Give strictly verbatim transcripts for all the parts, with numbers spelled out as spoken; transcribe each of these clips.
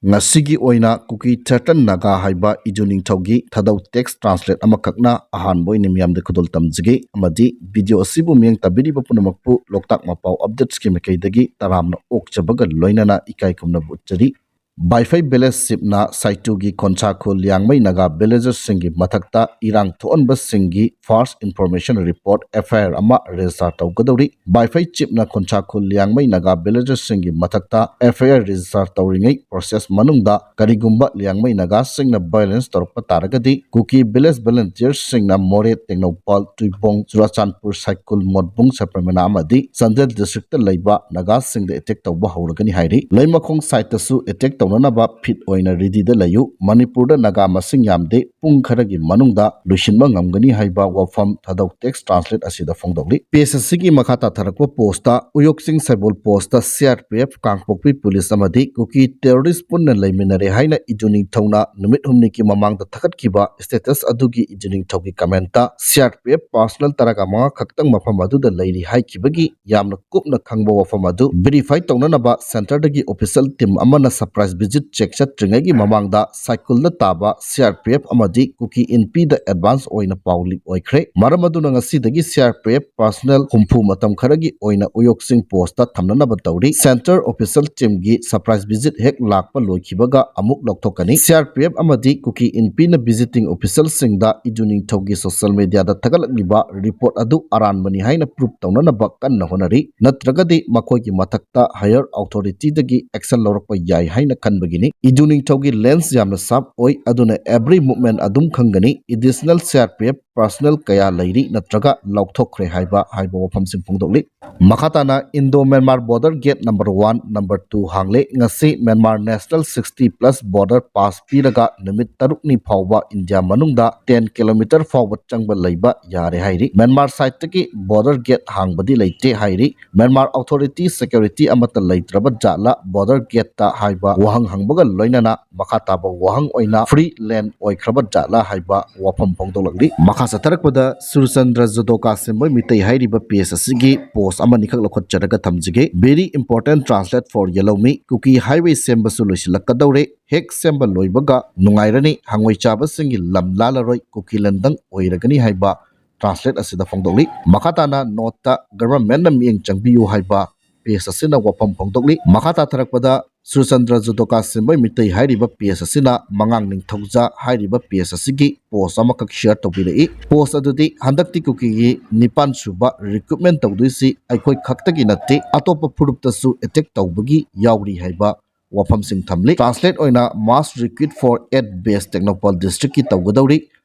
ꯉꯁꯤꯒꯤ ꯑꯣꯏꯅ ꯀꯨꯀꯤ ꯊꯦꯇꯟ ꯅꯥꯒꯥ ꯍꯥꯏꯕ ꯏꯗꯨ ꯅꯤꯡꯊꯧꯒꯤ ꯊꯥꯗꯧ text translate ꯑꯃꯈꯛꯅ ꯑꯍꯥꯟꯕ ꯑꯣꯏꯅ ꯃꯤꯌꯥꯝꯗ ꯈꯨꯗꯣꯜ ꯇꯝꯖꯒꯦ, ꯑꯃꯗꯤ video ꯑꯁꯤꯕꯨ ꯃꯤꯠꯌꯦꯡ ꯇꯥꯕꯤꯔꯤꯕ ꯄꯨꯝꯅꯃꯛꯄꯨ ꯂꯣꯛꯇꯥꯛ ꯃꯄꯥꯎ updatesꯀꯤ ꯃꯥꯏꯀꯩꯗꯒꯤ ꯇꯔꯥꯝꯅ ꯑꯣꯛꯆꯕꯒ ꯂꯣꯏꯅꯅ ꯏꯀꯥꯏ ꯈꯨꯝꯅꯕ ꯎꯠꯆꯔꯤ꯫ ꯕꯥꯏꯐꯩ village chiefꯅ ꯁꯥꯏꯇꯨꯒꯤ ꯈꯣꯟꯁꯥꯈꯣꯜ ꯂꯤꯌꯥꯡꯃꯩ ꯅꯥꯒꯥ villagersꯁꯤꯡꯒꯤ ꯃꯊꯛꯇ ꯏꯔꯥꯡ ꯊꯣꯛꯍꯟꯕꯁꯤꯡꯒꯤ first information report, F I R ꯑꯃ register ꯇꯧꯒꯗꯧꯔꯤ꯫ ꯕꯥꯏꯐꯩ chiefꯅ ꯈꯣꯟꯁꯥꯈꯣꯜ ꯂꯤꯌꯥꯡꯃꯩ ꯅꯥꯒꯥ villagersꯁꯤꯡꯒꯤ ꯃꯊꯛꯇ F I R register ꯇꯧꯔꯤꯉꯩ process ꯃꯅꯨꯡꯗ ꯀꯔꯤꯒꯨꯝꯕ ꯂꯤꯌꯥꯡꯃꯩ ꯅꯥꯒꯥꯁꯤꯡꯅ violence ꯇꯧꯔꯛꯄ ꯇꯥꯔꯒꯗꯤ, ꯀꯨꯀꯤ village volunteersꯁꯤꯡꯅ ꯃꯣꯔꯦ, ꯇꯦꯡꯅꯧꯄꯥꯜ, ꯇꯨꯏꯕꯣꯡ, ꯆꯨꯔꯥꯆꯥꯟꯄꯨꯔ, ꯁꯥꯏꯀꯨꯜ, ꯃꯣꯠꯕꯨꯡ, ꯁꯄ꯭ꯔꯃꯦꯅꯥ ꯑꯃꯗꯤ ꯆꯥꯟꯗꯦꯜ districtꯇ ꯂꯩꯕ ꯅꯥꯒꯥꯁꯤꯡꯗ attack ꯇꯧꯕ ꯍꯧꯔꯒꯅꯤ ꯍꯥꯏꯔꯤ꯫ ꯂꯩꯃꯈꯣꯡ sideꯇꯁꯨ attack ꯇꯧꯅꯅꯕ fit ꯑꯣꯏꯅ readyꯗ ꯂꯩꯌꯨ꯫ ꯃꯅꯤꯄꯨꯔꯗ ꯅꯥꯒꯥ ꯃꯁꯤꯡ ꯌꯥꯝꯗꯦ, ꯄꯨꯡ ꯈꯔꯒꯤ ꯃꯅꯨꯡꯗ ꯂꯣꯏꯁꯤꯟꯕ ꯉꯝꯒꯅꯤ ꯍꯥꯏꯕ ꯋꯥꯐꯝ ꯊꯥꯗꯧ text translate ꯑꯁꯤꯗ ꯐꯣꯡꯗꯣꯛꯂꯤ꯫ Page ꯑꯁꯤꯒꯤ ꯃꯈꯥ ꯇꯥꯊꯔꯛꯄ postꯇ ꯎꯌꯣꯛꯆꯤꯡ ꯁꯩꯕꯣꯜ postꯇ C R P F, ꯀꯥꯡꯄꯣꯛꯄꯤ police ꯑꯃꯗꯤ ꯀꯨꯀꯤ terrorist ꯄꯨꯟꯅ ꯂꯩꯃꯤꯟꯅꯔꯦ ꯍꯥꯏꯅ ꯏꯗꯨ ꯅꯤꯡꯊꯧꯅ ꯅꯨꯃꯤꯠ ꯍꯨꯝꯅꯤꯒꯤ ꯃꯃꯥꯡꯗ ꯊꯥꯒꯠꯈꯤꯕ status ꯑꯗꯨꯒꯤ ꯏꯗꯨ ꯅꯤꯡꯊꯧꯒꯤ commentꯇ C R P F personnel ꯇꯔꯥꯒ ꯃꯉꯥ ꯈꯛꯇꯪ ꯃꯐꯝ ꯑꯗꯨꯗ ꯂꯩꯔꯤ ꯍꯥꯏꯈꯤꯕꯒꯤ ꯌꯥꯝꯅ ꯀꯨꯞꯅ ꯈꯪꯕ ꯋꯥꯐꯝ ꯑꯗꯨ verify ꯇꯧꯅꯅꯕ centreꯗꯒꯤ official team ꯑꯃꯅ surprise visit check ꯆꯠꯇ꯭ꯔꯤꯉꯩꯒꯤ ꯃꯃꯥꯡꯗ ꯁꯥꯏꯀꯨꯜꯗ ꯇꯥꯕ C R P F ꯑꯃꯗꯤ ꯀꯨꯀꯤ ꯏꯟꯄꯤꯗ advance ꯑꯣꯏꯅ ꯄꯥꯎ leak ꯑꯣꯏꯈ꯭ꯔꯦ꯫ ꯃꯔꯝ ꯑꯗꯨꯅ ꯉꯁꯤꯗꯒꯤ C R P F personnel ꯍꯨꯝꯐꯨ ꯃꯇꯝ ꯈꯔꯒꯤ ꯑꯣꯏꯅ ꯎꯌꯣꯛꯆꯤꯡ postꯇ ꯊꯝꯅꯅꯕ ꯇꯧꯔꯤ꯫ Centre official teamꯒꯤ surprise visit ꯍꯦꯛ ꯂꯥꯛꯄ ꯂꯣꯏꯈꯤꯕꯒ ꯑꯃꯨꯛ ꯂꯧꯊꯣꯛꯀꯅꯤ꯫ C R P F ꯑꯃꯗꯤ ꯀꯨꯀꯤ ꯏꯟꯄꯤꯅ visiting officialꯁꯤꯡꯗ ꯏꯗꯨ ꯅꯤꯡꯊꯧꯒꯤ social mediaꯗ ꯊꯥꯒꯠꯂꯛꯂꯤꯕ report ꯑꯗꯨ ꯑꯔꯥꯟꯕꯅꯤ ꯍꯥꯏꯅ prove ꯇꯧꯅꯅꯕ ꯀꯟꯅ ꯍꯣꯠꯅꯔꯤ, ꯅꯠꯇ꯭ꯔꯒꯗꯤ ꯃꯈꯣꯏꯒꯤ ꯃꯊꯛꯇ higher authorityꯗꯒꯤ action ꯂꯧꯔꯛꯄ ꯌꯥꯏ ꯍꯥꯏꯅ ꯈꯟꯕꯒꯤꯅꯤ꯫ ꯏꯗꯨ ꯅꯤꯡꯊꯧꯒꯤ lens ꯌꯥꯝꯅ sharp ꯑꯣꯏ, ꯑꯗꯨꯅ every movement ꯑꯗꯨꯝ ꯈꯪꯒꯅꯤ꯫ Additional C R P F personnel ꯀꯌꯥ ꯂꯩꯔꯤ ꯅꯠꯇ꯭ꯔꯒ ꯂꯧꯊꯣꯛꯈ꯭ꯔꯦ ꯍꯥꯏꯕ, ꯍꯥꯏꯕ ꯋꯥꯐꯝꯁꯤꯡ ꯐꯣꯡꯗꯣꯛꯂꯤ꯫ ꯃꯈꯥ ꯇꯥꯅ Indo Myanmar border gate number one, number two ꯍꯥꯡꯂꯦ꯫ ꯉꯁꯤ Myanmar National sixty plus border pass ꯄꯤꯔꯒ ꯅꯨꯃꯤꯠ ꯇꯔꯨꯛꯅꯤ ꯐꯥꯎꯕ ꯏꯟꯗꯤꯌꯥ ꯃꯅꯨꯡꯗ ten kilometer ꯐꯥꯎꯕ ꯆꯪꯕ ꯂꯩꯕ ꯌꯥꯔꯦ ꯍꯥꯏꯔꯤ꯫ ꯃ꯭ꯌꯥꯟꯃꯥꯔ sideꯇꯒꯤ border gate ꯍꯥꯡꯕꯗꯤ ꯂꯩꯇꯦ ꯍꯥꯏꯔꯤ꯫ ꯃ꯭ꯌꯥꯟꯃꯥꯔ authority security ꯑꯃꯠꯇ ꯂꯩꯇ꯭ꯔꯕ ꯖꯥꯠꯂ border gateꯇ ꯍꯥꯏꯕ ꯋꯥꯍꯪ ꯍꯪꯕꯒ ꯂꯣꯏꯅꯅ ꯃꯈꯥ ꯇꯥꯕ ꯋꯥꯍꯪ ꯑꯣꯏꯅ free land ꯑꯣꯏꯈ꯭ꯔꯕ ꯖꯥꯠꯂ ꯍꯥꯏꯕ ꯋꯥꯐꯝ ꯐꯣꯡꯗꯣꯛꯂꯛꯂꯤ꯫ ꯃꯈꯥ ꯆꯠꯊꯔꯛꯄꯗ ꯁꯨꯔꯆꯟꯗ꯭ꯔ ꯖꯨꯗꯣꯀꯥ ꯁꯦꯝꯕ ꯃꯤꯇꯩ ꯍꯥꯏꯔꯤꯕ ꯄꯦꯖ ꯑꯁꯤꯒꯤ ꯄꯣꯁ ꯑꯃꯅꯤꯈꯛ ꯂꯧꯈꯠꯆꯔꯒ ꯊꯝꯖꯒꯦ꯫ Very important translate for ꯌꯦꯜꯍꯧꯃꯤ꯫ ꯀꯨꯀꯤ ꯍꯥꯏꯋꯦ ꯁꯦꯝꯕꯁꯨ ꯂꯣꯏꯁꯤꯜꯂꯛꯀꯗꯧꯔꯦ꯫ ꯍꯦꯛ ꯁꯦꯝꯕ ꯂꯣꯏꯕꯒ ꯅꯨꯡꯉꯥꯏꯔꯅꯤ꯫ ꯍꯪꯉꯣꯏ ꯆꯥꯕꯁꯤꯡꯒꯤ ꯂꯝ ꯂꯥꯜꯂꯔꯣꯏ꯫ ꯀꯨꯀꯤ ꯂꯟꯗꯪ ꯑꯣꯏꯔꯒꯅꯤ ꯍꯥꯏꯕ ꯇ꯭ꯔꯥꯟꯁꯂꯦꯠ ꯑꯁꯤꯗ ꯐꯣꯡꯗꯣꯛꯂꯤ꯫ ꯃꯈꯥ ꯇꯥꯅ ꯅꯣꯠꯇ ꯒꯚꯔꯟꯃꯦꯟꯠꯅ ꯃꯤꯠꯌꯦꯡ ꯆꯪꯕꯤꯌꯨ ꯍꯥꯏꯕ ꯄꯦꯖ ꯑꯁꯤꯅ ꯋꯥꯐꯝ ꯐꯣꯡꯗꯣꯛꯂꯤ꯫ ꯃꯈꯥ ꯇꯥꯊꯔꯛꯄꯗ ꯁꯨꯔꯆꯟꯗ꯭ꯔ ꯖꯨꯗꯣꯀꯥ ꯁꯦꯝꯕ ꯃꯤꯇꯩ ꯍꯥꯏꯔꯤꯕ ꯄꯦꯖ ꯑꯁꯤꯅ ꯃꯉꯥꯡ ꯅꯤꯡꯊꯧꯖꯥ ꯍꯥꯏꯔꯤꯕ ꯄꯦꯖ ꯑꯁꯤꯒꯤ ꯄꯣꯁ ꯑꯃꯈꯛ ꯁꯤꯌꯔ ꯇꯧꯕꯤꯔꯛꯏ꯫ ꯄꯣꯁ ꯑꯗꯨꯗꯤ ꯍꯟꯗꯛꯇꯤ ꯀꯨꯀꯤꯒꯤ ꯅꯤꯄꯥꯟ ꯁꯨꯕ ꯔꯤꯀ꯭ꯔꯨꯠꯃꯦꯟ ꯇꯧꯗꯣꯏꯁꯤ ꯑꯩꯈꯣꯏ ꯈꯛꯇꯒꯤ ꯅꯠꯇꯦ, ꯑꯇꯣꯞꯄ ꯐꯨꯔꯨꯞꯇꯁꯨ ꯑꯦꯇꯦꯛ ꯇꯧꯕꯒꯤ ꯌꯥꯎꯔꯤ ꯍꯥꯏꯕ ꯋꯥꯐꯝꯁꯤꯡ ꯊꯝꯂꯤ꯫ ꯇ꯭ꯔꯥꯟꯁꯂꯦꯠ ꯑꯣꯏꯅ mass recruit for eight batch Tengnoupal ꯗꯤꯁꯇ꯭ꯔꯤꯛꯀꯤ ꯇꯧꯒꯗꯧꯔꯤ꯫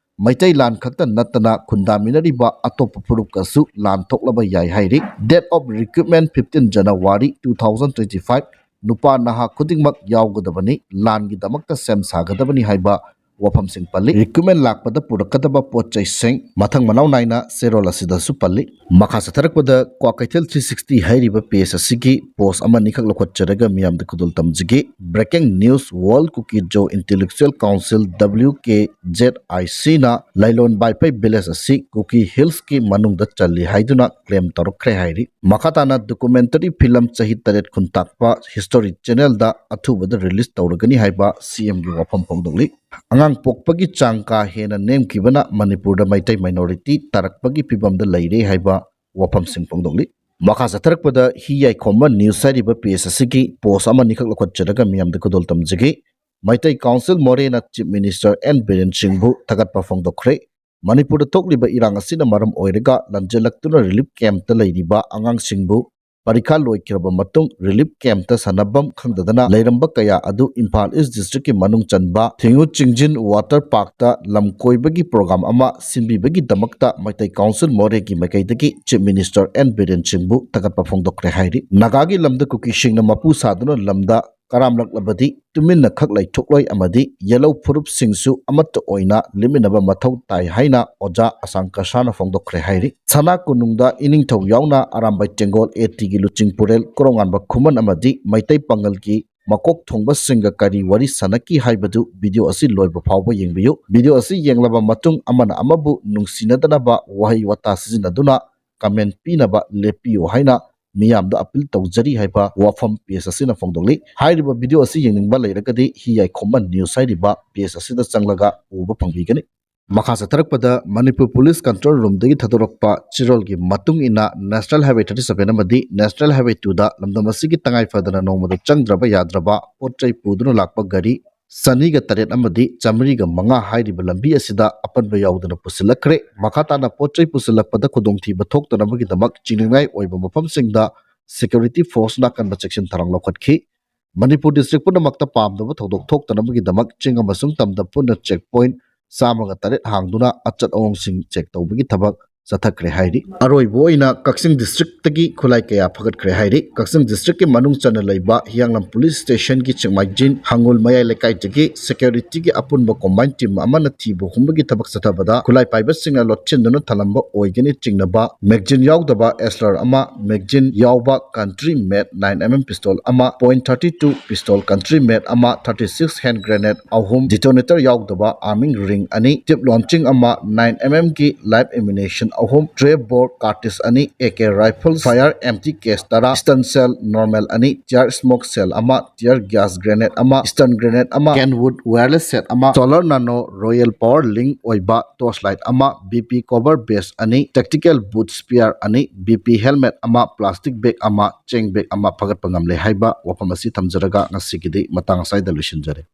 ꯃꯩꯇꯩ ꯂꯥꯟ ꯈꯛꯇ ꯅꯠꯇꯅ ꯈꯨꯟꯗꯥꯃꯤꯟꯅꯔꯤꯕ ꯑꯇꯣꯞꯄ ꯐꯨꯔꯨꯞꯀꯁꯨ ꯂꯥꯟ ꯊꯣꯛꯂꯕ ꯌꯥꯏ ꯍꯥꯏꯔꯤ꯫ Date of recruitment fifteen January two thousand twenty five꯫ ꯅꯨꯄꯥ ꯅꯍꯥ ꯈꯨꯗꯤꯡꯃꯛ ꯌꯥꯎꯒꯗꯕꯅꯤ꯫ ꯂꯥꯟꯒꯤꯗꯃꯛꯇ ꯁꯦꯝ ꯁꯥꯒꯗꯕꯅꯤ ꯍꯥꯏꯕ ꯋꯥꯐꯝꯁꯤꯡ ꯄꯜꯂꯤ꯫ ꯔꯤꯀ꯭ꯔꯨꯠꯃꯦꯟ ꯂꯥꯛꯄꯗ ꯄꯨꯔꯛꯀꯗꯕ ꯄꯣꯠ ꯆꯩꯁꯤꯡ ꯃꯊꯪ ꯃꯅꯥꯎ ꯅꯥꯏꯅ ꯆꯦꯔꯣꯜ ꯑꯁꯤꯗꯁꯨ ꯄꯜꯂꯤ꯫ ꯃꯈꯥ ꯆꯠꯊꯔꯛꯄꯗ ꯀ꯭ꯋꯥꯀꯩꯊꯦꯜ three sixty ꯍꯥꯏꯔꯤꯕ ꯄꯦꯖ ꯑꯁꯤꯒꯤ ꯄꯣꯁ ꯑꯃꯅꯤꯈꯛ ꯂꯧꯈꯠꯆꯔꯒ ꯃꯤꯌꯥꯝꯗ ꯈꯨꯗꯣꯜ ꯇꯝꯖꯒꯦ꯫ Breaking news: World Kuki Zo Intellectual Council, W K Z I C ꯅ ꯂꯥꯏꯂꯣꯟ ꯕꯥꯏꯐꯩ ꯚꯤꯂꯦꯖ ꯑꯁꯤ ꯀꯨꯀꯤ ꯍꯤꯜꯁꯀꯤ ꯃꯅꯨꯡꯗ ꯆꯜꯂꯤ ꯍꯥꯏꯗꯨꯅ ꯀ꯭ꯂꯦꯝ ꯇꯧꯔꯛꯈ꯭ꯔꯦ ꯍꯥꯏꯔꯤ꯫ ꯃꯈꯥ ꯇꯥꯅ ꯗꯣꯀꯨꯃꯦꯟꯇꯔꯤ ꯐꯤꯂꯝ ꯆꯍꯤ ꯇꯔꯦꯠ ꯈꯨꯟꯇꯥꯛꯄ ꯍꯤꯁꯇꯣꯔꯤ ꯆꯦꯅꯦꯜꯗ ꯑꯊꯨꯕꯗ ꯔꯤꯂꯤꯁ ꯇꯧꯔꯒꯅꯤ ꯍꯥꯏꯕ ꯁꯤ ꯑꯦꯝꯒꯤ ꯋꯥꯐꯝ ꯐꯣꯡꯗꯣꯛꯂꯤ꯫ ꯑꯉꯥꯡ ꯄꯣꯛꯄꯒꯤ ꯆꯥꯡ ꯀꯥ ꯍꯦꯟꯅ ꯅꯦꯝꯈꯤꯕꯅ ꯃꯅꯤꯄꯨꯔꯗ ꯃꯩꯇꯩ ꯃꯥꯏꯅꯣꯔꯤꯇꯤ ꯇꯥꯔꯛꯄꯒꯤ ꯐꯤꯕꯝꯗ ꯂꯩꯔꯦ ꯍꯥꯏꯕ ꯋꯥꯐꯝꯁꯤꯡ ꯐꯣꯡꯗꯣꯛꯂꯤ꯫ ꯃꯈꯥ ꯆꯠꯊꯔꯛꯄꯗ ꯍꯤ ꯌꯥꯏꯈꯣꯝꯕ ꯅ꯭ꯌꯨꯁ ꯍꯥꯏꯔꯤꯕ ꯄꯦꯖ ꯑꯁꯤꯒꯤ ꯄꯣꯁ ꯑꯃꯅꯤꯈꯛ ꯂꯧꯈꯠꯆꯔꯒ ꯃꯤꯌꯥꯝꯗ ꯈꯨꯗꯣꯜ ꯇꯝꯖꯒꯦ꯫ ꯃꯩꯇꯩ ꯀꯥꯎꯟꯁꯤꯜ ꯃꯣꯔꯦꯅ ꯆꯤꯐ ꯃꯤꯅꯤꯁꯇꯔ ꯑꯦꯟ ꯕꯤꯔꯦꯟ ꯁꯤꯡꯕꯨ ꯊꯥꯒꯠꯄ ꯐꯣꯡꯗꯣꯛꯈ꯭ꯔꯦ꯫ ꯃꯅꯤꯄꯨꯔꯗ ꯊꯣꯛꯂꯤꯕ ꯏꯔꯥꯡ ꯑꯁꯤꯅ ꯃꯔꯝ ꯑꯣꯏꯔꯒ ꯂꯥꯟꯖꯦꯜꯂꯛꯇꯨꯅ ꯔꯤꯂꯤꯐ ꯀꯦꯝꯞꯇ ꯂꯩꯔꯤꯕ ꯑꯉꯥꯡꯁꯤꯡꯕꯨ ꯄꯔꯤꯈꯥ ꯂꯣꯏꯈ꯭ꯔꯕ ꯃꯇꯨꯡ ꯔꯤꯂꯤꯐ ꯀꯦꯝꯞꯇ ꯁꯥꯟꯅꯐꯝ ꯈꯪꯗꯗꯅ ꯂꯩꯔꯝꯕ ꯀꯌꯥ ꯑꯗꯨ ꯏꯝꯐꯥꯜ ꯏꯁ ꯗꯤꯁꯇ꯭ꯔꯤꯛꯀꯤ ꯃꯅꯨꯡ ꯆꯟꯕ ꯊꯤꯡꯉꯨ ꯆꯤꯡꯖꯤꯟ ꯋꯥꯇꯔ ꯄꯥꯔꯛꯇ ꯂꯝ ꯀꯣꯏꯕꯒꯤ ꯄ꯭ꯔꯣꯒ꯭ꯔꯥꯝ ꯑꯃ ꯁꯤꯟꯕꯤꯕꯒꯤꯗꯃꯛꯇ ꯃꯩꯇꯩ ꯀꯥꯎꯟꯁꯤꯜ ꯃꯣꯔꯦꯒꯤ ꯃꯥꯏꯀꯩꯗꯒꯤ ꯆꯤꯐ ꯃꯤꯅꯤꯁꯇꯔ ꯑꯦꯟ ꯕꯤꯔꯦꯟ ꯁꯤꯡꯕꯨ ꯊꯥꯒꯠꯄ ꯐꯣꯡꯗꯣꯛꯈ꯭ꯔꯦ ꯍꯥꯏꯔꯤ꯫ ꯅꯥꯒꯥꯒꯤ ꯂꯝꯗ ꯀꯨꯀꯤꯁꯤꯡꯅ ꯃꯄꯨ ꯁꯥꯗꯨꯅ ꯂꯝꯗ ꯀꯔꯥꯝꯂꯛꯂꯕꯗꯤ ꯇꯨꯃꯤꯟꯅ ꯈꯛ ꯂꯩꯊꯣꯛꯂꯣꯏ ꯑꯃꯗꯤ ꯌꯦꯜꯍꯧ ꯐꯨꯔꯨꯞꯁꯤꯡꯁꯨ ꯑꯃꯠꯇ ꯑꯣꯏꯅ ꯂꯦꯞꯃꯤꯟꯅꯕ ꯃꯊꯧ ꯇꯥꯏ ꯍꯥꯏꯅ ꯑꯣꯖꯥ ꯑꯁꯥꯡ ꯀꯁꯥꯅ ꯐꯣꯡꯗꯣꯛꯈ꯭ꯔꯦ ꯍꯥꯏꯔꯤ꯫ ꯁꯅꯥ ꯀꯣꯅꯨꯡꯗ ꯏꯅꯤꯡꯊꯧ ꯌꯥꯎꯅ ꯑꯔꯥꯝꯕꯥꯏ ꯇꯦꯡꯒꯣꯜ ꯑꯦ ꯇꯤꯒꯤ ꯂꯨꯆꯤꯡꯄꯨꯔꯦꯜ ꯀꯣꯔꯧꯉꯥꯟꯕ ꯈꯨꯃꯟ ꯑꯃꯗꯤ ꯃꯩꯇꯩ ꯄꯥꯉꯜꯒꯤ ꯃꯀꯣꯛ ꯊꯣꯡꯕꯁꯤꯡꯒ ꯀꯔꯤ ꯋꯥꯔꯤ ꯁꯥꯟꯅꯈꯤ ꯍꯥꯏꯕꯗꯨ ꯚꯤꯗꯤꯑꯣ ꯑꯁꯤ ꯂꯣꯏꯕ ꯐꯥꯎꯕ ꯌꯦꯡꯕꯤꯌꯨ꯫ ꯚꯤꯗꯤꯑꯣ ꯑꯁꯤ ꯌꯦꯡꯂꯕ ꯃꯇꯨꯡ ꯑꯃꯅ ꯑꯃꯕꯨ ꯅꯨꯡꯁꯤꯅꯗꯅꯕ ꯋꯥꯍꯩ ꯋꯥꯇꯥ ꯁꯤꯖꯤꯟꯅꯗꯨꯅ ꯀꯃꯦꯟ ꯄꯤꯅꯕ ꯂꯦꯞꯄꯤꯌꯨ ꯍꯥꯏꯅ ꯃꯤꯌꯥꯝꯗ ꯑꯄꯤꯜ ꯇꯧꯖꯔꯤ ꯍꯥꯏꯕ ꯋꯥꯐꯝ ꯄꯦꯖ ꯑꯁꯤꯅ ꯐꯣꯡꯗꯣꯛꯂꯤ꯫ ꯍꯥꯏꯔꯤꯕ ꯚꯤꯗꯤꯑꯣ ꯑꯁꯤ ꯌꯦꯡꯅꯤꯡꯕ ꯂꯩꯔꯒꯗꯤ ꯍꯤ ꯌꯥꯏꯈꯣꯝꯕ ꯅ꯭ꯌꯨꯁ ꯍꯥꯏꯔꯤꯕ ꯄꯦꯖ ꯑꯁꯤꯗ ꯆꯪꯂꯒ ꯎꯕ ꯐꯪꯕꯤꯒꯅꯤ꯫ ꯃꯈꯥ ꯆꯠꯊꯔꯛꯄꯗ ꯃꯅꯤꯄꯨꯔ ꯄꯨꯂꯤꯁ ꯀꯟꯇ꯭ꯔꯣꯜ ꯔꯨꯝꯗꯒꯤ ꯊꯥꯗꯣꯔꯛꯄ ꯆꯦꯔꯣꯜꯒꯤ ꯃꯇꯨꯡ ꯏꯟꯅ ꯅꯦꯁꯅꯦꯜ ꯍꯥꯏꯋꯦ ꯊꯥꯔꯇꯤ ꯁꯚꯦꯟ ꯑꯃꯗꯤ ꯅꯦꯁꯅꯦꯜ ꯍꯥꯏꯋꯦ ꯇꯨꯗ ꯂꯝꯗꯝ ꯑꯁꯤꯒꯤ ꯇꯉꯥꯏ ꯐꯗꯅ ꯅꯣꯡꯃꯗ ꯆꯪꯗ꯭ꯔꯕ ꯌꯥꯗ꯭ꯔꯕ ꯄꯣꯠ ꯆꯩ ꯄꯨꯗꯨꯅ ꯂꯥꯛꯄ ꯒꯥꯔꯤ ꯆꯅꯤꯒ ꯇꯔꯦꯠ ꯑꯃꯗꯤ ꯆꯥꯃꯔꯤꯒ ꯃꯉꯥ ꯍꯥꯏꯔꯤꯕ ꯂꯝꯕꯤ ꯑꯁꯤꯗ ꯑꯄꯟꯕ ꯌꯥꯎꯗꯅ ꯄꯨꯁꯤꯜꯂꯛꯈ꯭ꯔꯦ꯫ ꯃꯈꯥ ꯇꯥꯅ ꯄꯣꯠ ꯆꯩ ꯄꯨꯁꯤꯜꯂꯛꯄꯗ ꯈꯨꯗꯣꯡꯊꯤꯕ ꯊꯣꯛꯇꯅꯕꯒꯤꯗꯃꯛ ꯆꯤꯡꯅꯤꯡꯉꯥꯏ ꯑꯣꯏꯕ ꯃꯐꯝꯁꯤꯡꯗ ꯁꯦꯀ꯭ꯌꯨꯔꯤꯇꯤ ꯐꯣꯔꯁꯅ ꯑꯀꯟꯕ ꯆꯦꯛꯁꯤꯟ ꯊꯧꯔꯥꯡ ꯂꯧꯈꯠꯈꯤ꯫ ꯃꯅꯤꯄꯨꯔ ꯗꯤꯁꯇ꯭ꯔꯤꯛ ꯄꯨꯝꯅꯃꯛꯇ ꯄꯥꯝꯗꯕ ꯊꯧꯗꯣꯛ ꯊꯣꯛꯇꯅꯕꯒꯤꯗꯃꯛ ꯆꯤꯡ ꯑꯃꯁꯨꯡ ꯇꯝꯗ ꯄꯨꯟꯅ ꯆꯦꯛ ꯄꯣꯏꯟꯠ ꯆꯥꯝꯃꯒ ꯇꯔꯦꯠ ꯍꯥꯡꯗꯨꯅ ꯑꯆꯠ ꯑꯋꯣꯡꯁꯤꯡ ꯆꯦꯛ ꯇꯧꯕꯒꯤ ꯊꯕꯛ ꯆꯠꯊꯈ꯭ꯔꯦ ꯍꯥꯏꯔꯤ꯫ ꯑꯔꯣꯏꯕ ꯑꯣꯏꯅ ꯀꯛꯆꯤꯡ ꯗꯤꯁꯇ꯭ꯔꯤꯛꯇꯒꯤ ꯈꯨꯠꯂꯥꯏ ꯀꯌꯥ ꯐꯒꯠꯈ꯭ꯔꯦ ꯍꯥꯏꯔꯤ꯫ ꯀꯛꯆꯤꯡ ꯗꯤꯁꯇ꯭ꯔꯤꯛꯀꯤ ꯃꯅꯨꯡ ꯆꯟꯅ ꯂꯩꯕ ꯍꯤꯌꯥꯡꯂꯝ ꯄꯨꯂꯤꯁ ꯁ꯭ꯇꯦꯁꯟꯒꯤ ꯆꯤꯡꯃꯥꯏꯖꯤꯟ ꯍꯪꯉꯨꯜ ꯃꯌꯥꯏ ꯂꯩꯀꯥꯏꯗꯒꯤ ꯁꯦꯀ꯭ꯌꯨꯔꯤꯇꯤꯒꯤ ꯑꯄꯨꯟꯕ ꯀꯣꯝꯕꯥꯏꯟ ꯇꯤꯝ ꯑꯃꯅ ꯊꯤꯕ ꯍꯨꯝꯕꯒꯤ ꯊꯕꯛ ꯆꯠꯊꯕꯗ ꯈꯨꯠꯂꯥꯏ ꯄꯥꯏꯕꯁꯤꯡꯅ ꯂꯣꯠꯁꯤꯟꯗꯨꯅ ꯊꯝꯂꯝꯕ ꯑꯣꯏꯒꯅꯤ ꯆꯤꯡꯅꯕ ꯃꯦꯒꯖꯤꯟ ꯌꯥꯎꯗꯕ ꯑꯦꯁꯂꯔ ꯑꯃ, ꯃꯦꯒꯖꯤꯟ ꯌꯥꯎꯕ country made nine M M pistol ꯑꯃ, point thirty two pistol country made ꯑꯃ, ꯊꯥꯔꯇꯤ ꯁꯤꯛꯁ ꯍꯦꯟ ꯒ꯭ꯔꯦꯅꯦꯗ ꯑꯍꯨꯝ, ꯗꯤꯇꯣꯅꯦꯇꯔ ꯌꯥꯎꯗꯕ ꯑꯥꯔꯃꯤꯡ ꯔꯤꯡ ꯑꯅꯤ, ꯇꯤꯞ ꯂꯣꯟꯆꯤꯡ ꯑꯃ, ꯅꯥꯏꯟ ꯑꯦꯝ ꯑꯦꯝꯒꯤ ꯂꯥꯏꯐ ꯑꯦꯃꯨꯅꯤꯁꯟ ꯑꯍꯨꯝ, ꯇ꯭ꯔꯦꯞ ꯕꯣꯔ ꯀꯥꯔꯇꯤꯁ ꯑꯅꯤ, A K rifle, fire empty case ꯇꯔꯥ, ꯁ꯭ꯇꯟ ꯁꯦꯜ ꯅꯣꯔꯃꯦꯜ ꯑꯅꯤ, ꯇꯤꯌꯥꯔ ꯁ꯭ꯃꯣꯛ ꯁꯦꯜ ꯑꯃ, ꯇꯤꯌꯥꯔ ꯒ꯭ꯌꯥꯁ ꯒ꯭ꯔꯦꯅꯦꯗ ꯑꯃ, ꯁ꯭ꯇꯟ ꯒ꯭ꯔꯦꯅꯦꯗ ꯑꯃ, ꯀꯦꯟꯋꯨꯗ ꯋꯥꯌꯔꯂꯦꯁ ꯁꯦꯠ ꯑꯃ, solar nano royal power link ꯑꯣꯏꯕ ꯇꯣꯔꯆ ꯂꯥꯏꯠ ꯑꯃ, ꯕꯤ ꯄꯤ ꯀꯣꯚꯔ ꯕꯦꯁ ꯑꯅꯤ, ꯇꯦꯛꯇꯤꯀꯦꯜ ꯕꯨꯠ ꯁ꯭ꯄꯤꯌꯥꯔ ꯑꯅꯤ, ꯕꯤ ꯄꯤ ꯍꯦꯜꯃꯦꯠ ꯑꯃ, ꯄ꯭ꯂꯥꯁꯇꯤꯛ ꯕꯦꯒ ꯑꯃ, ꯆꯦꯡ ꯕꯦꯒ ꯑꯃ ꯐꯒꯠꯄ ꯉꯝꯂꯦ ꯍꯥꯏꯕ ꯋꯥꯐꯝ ꯑꯁꯤ ꯊꯝꯖꯔꯒ ꯉꯁꯤꯒꯤꯗꯤ ꯃꯇꯥꯡ ꯑꯁ꯭ꯋꯥꯏꯗ ꯂꯣꯏꯁꯤꯟꯖꯔꯦ꯫